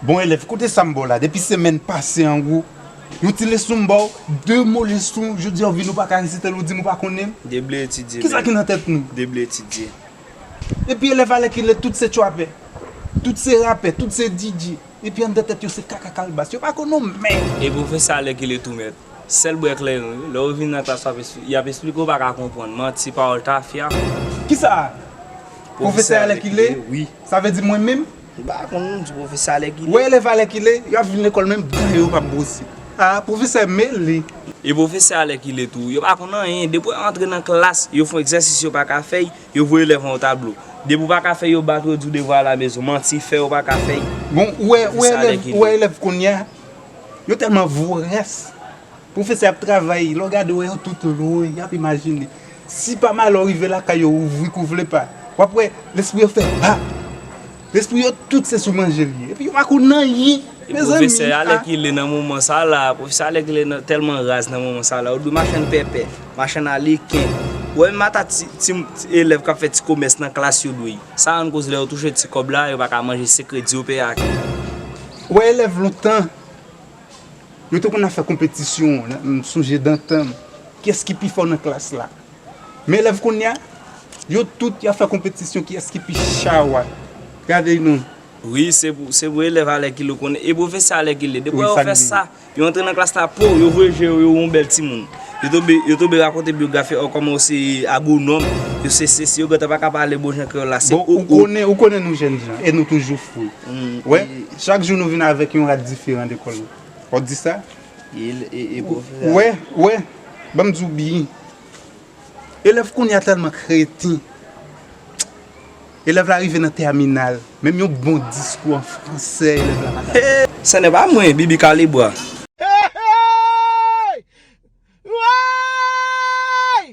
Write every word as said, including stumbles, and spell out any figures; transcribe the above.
Bon elèv, koute sa m ba w la, depi semèn pase an gwo, yon ti leson m ba w, de mo leson, jodi a w vin ou pa ka resite l, ou di m ou pa konnen l. Deble etidye. Kisa ki nan tèt nou? Deble etidye. Epi elèv alèkile tout se tchwapè, tout se rapè, tout se D J. Epi anndan tèt yo se kaka kalbas, yo pa konn yon mèd. E pwofesè alèkile tou mèt. Sèl bwè kleren wi. Lè w vin nan klas w ap espli- y ap esplike w pa ka konprann. Manti, pawòl tafya. Kisa? Pwofesè alèkile? Wi. Sa vle di mwen menm? M pa konn non, m di pwofesè alèkile. Wè elèv alèkile, y ap vin lekòl menm dan yo p ap bwose. Ah, pwofesè mele. E pwofesè alèkile tou. Yo pa konn anyen. Depi w antre nan klas, yo fè yon egzèsis yo pa ka fè y, yo voye elèv an yon tablo. Depi w pa ka fè y, yo bat w, yo di w devwa alamezon. Manti, fè yo pa ka fè y. Bon, ou wè, ou wè Pwofesè elèv, alèkile. ou wè elèv kounye a, yo tèlman vwòrès. Pwofesè ap travay, lè w gade w wè yo tout lwen, y ap imajine. Si pa malè w rive lakay yo, ouvri kou vle pa, w ap wè lespri yo fè ba. Lespri yo tout se sou manje l ye. Epi yo pa konn anyen. E pwofesè alèkile nan moman sa la, pwofesè alèkile nan- tèlman raz nan moman sa la, ou dwe machann pèpè, machann aleken. Ou wè menm ata ti, ti, ti elèv k ap fè ti komès nan klas yo dwe. Sa rann koz lè yo touche ti kòb la, yo pa ka manje, se kredi yo peye ak li. Ou wè elèv lontan, yo te konn ap fè konpetisyon, m sonje dan tan m, kiyès ki pi fò nan klas la. Men elèv kounye a, yo tout y ap fè konpetisyon kiyès ki pi chawa. Gade non. Wi, se pou, se pou elèv alèkile ou konnen. E pwofesè alèkile. Depi yo fè sa, yo antre nan klas la, po, yo voye je yo, yo yon bèl timoun. Yo tonbe, yo tonbe rakonte byografi yo kòman yo se agwonòm, yo se sesi, yo gentan pa ka pale bon jan kreyòl la. Se Bon, ou konnen, ou konnen nou jèn jan, e nou toujou fou. Wè, chak jou nou vin avèk yon rad diferan lekòl la. W ap di sa? E, e, e pwofesè. Wè, wè, ban m di w byen. Elèv kounye a tèlman kreten. Elèv la rive nan tèminal, menm yon bon diskou an fransè, elèv la pa ka. Ce n'est pas moi, Bibi Kalibwa.